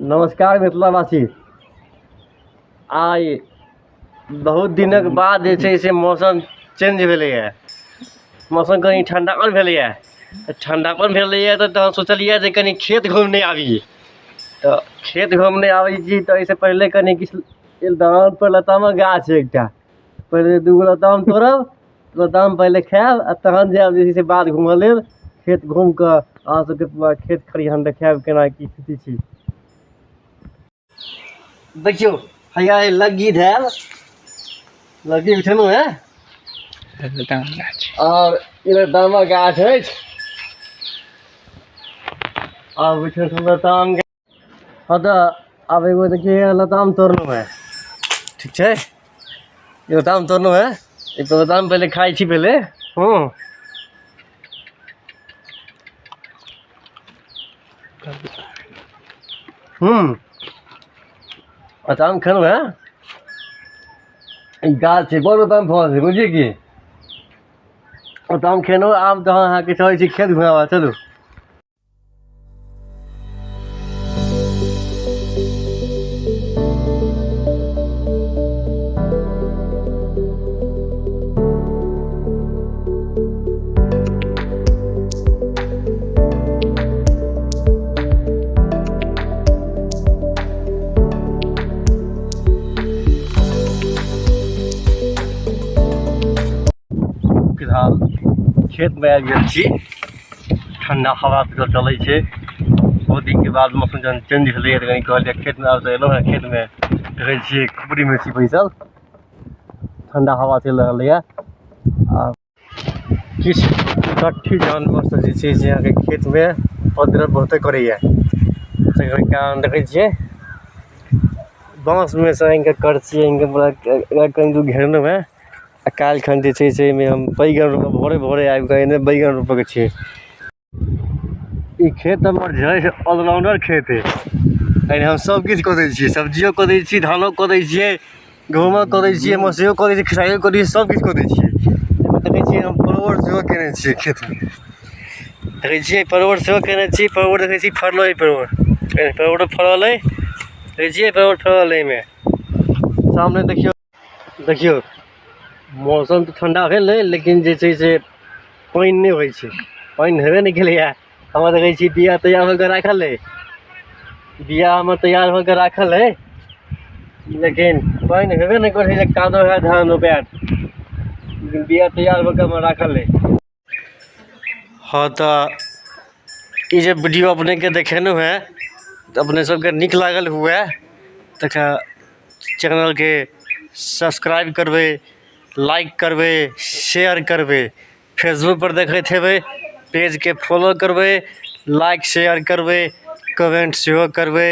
नमस्कार मिथिलावासी। आइ बहुत दिनक बाद जे छै से मौसम चेंज भेलैए, मौसम कनि ठण्डापन भेलैए। ठण्डापन भेलैए तऽ तहन सोचलियै जे कनि खेत घुमने आबी। तऽ खेत घुमने आबै छी तऽ एहिसँ पहिले कनि किछु दलानपर लतामक गाछ छै एकटा, पहिले दूगो लताम तोड़ब, लताम पहिले खायब आ तहन जायब जे छै से बाध घूमऽ लेल। खेत घूमि कऽ अहाँ सबके पूरा खेत खलिहान देखायब केना की स्थिति छै। देखियौ हैया लग्गी धयल लग्गी उठेलहुँ हेँ और ई लतामक गाछ अछि। आब उठेलहुँ लताम। हँ तऽ आब एगो देखियौ लताम तोड़लहुँ हेँ, ठीक छै, लताम तोड़लहुँ हेँ। एक लताम पहिले खाइ छी पहिले। हँ लताम खेलहुँ हेँ। ई गाछ छै, बड़ लताम फड़ल छै, बुझलियै की। लताम खेलहुँ। आब तहन अहाँके चलै छी खेत घुमाबऽ, चलू। फिलहाल खेतमे आबि गेल छी। ठण्डा हवा तऽ चलै छै। बहुत दिनके बाद मौसम जहन चेंज भेलैए तऽ कनि कहलियै खेतमे आब तऽ एलहुँ हेँ खेतमे। देखै छियै खोपड़ीमे छी बैसल, ठण्डा हवा चलि रहलैए। आ किछु कट्ठी जानवर सब जे छै से अहाँके खेतमे उपद्रव बहुते करैए, तकर कारण देखै छियै बाँसमे सँ आनिके करची आनिके पूरा कनि दूर घेरलहुँ हेँ। आ काल्हि खन जे छै से एहिमे हम बैगन रोपब। भोरे भोरे आबि कऽ एने बैगन रोपयके छै। ई खेत हमर जे छै ऑलराउंडर खेत है। एहिमे हम सब किछु कऽ दै छियै, सब्जियो कऽ दै छियै, धानो कऽ दै छियै, गहूमो कऽ दै छियै, मसुरियो कऽ दै छियै, खेसारियो कऽ दै छियै, सब किछु कऽ दै छियै। एहिमे देखै छियै हम परोर सेहो केने छियै खेतमे। देखै छियै परोर सेहो केने छी। परोर देखै छी फड़लो है, परोर परोरो फड़ल है। देखै छियै परोर फड़ल है एहिमे। सामने देखियौ, देखियौ मौसम तऽ ठण्डा भेलै, लेकिन जे छै से पानि नहि होइ छै, पानि हेबे नहि केलैए। हमरा देखै छी बिया तैयार होके राखल है, बिया हमर तैयार होके राखल है, लेकिन पानि हेबे नहि करै छै जे कादो हैत धान रोपायत, लेकिन बिया तैयार होके हमर राखल है। हँ तऽ ई जे वीडियो अपनेके देखेलहुँ हेँ तऽ अपने सबके नीक लागल हुए तखन चैनलके सब्सक्राइब करबै, लाइक करबै, शेयर करबै। फेसबुक पर देखैत हेबै पेजके फॉलो करबै, लाइक शेयर करबै, कमेंट सेहो करबै।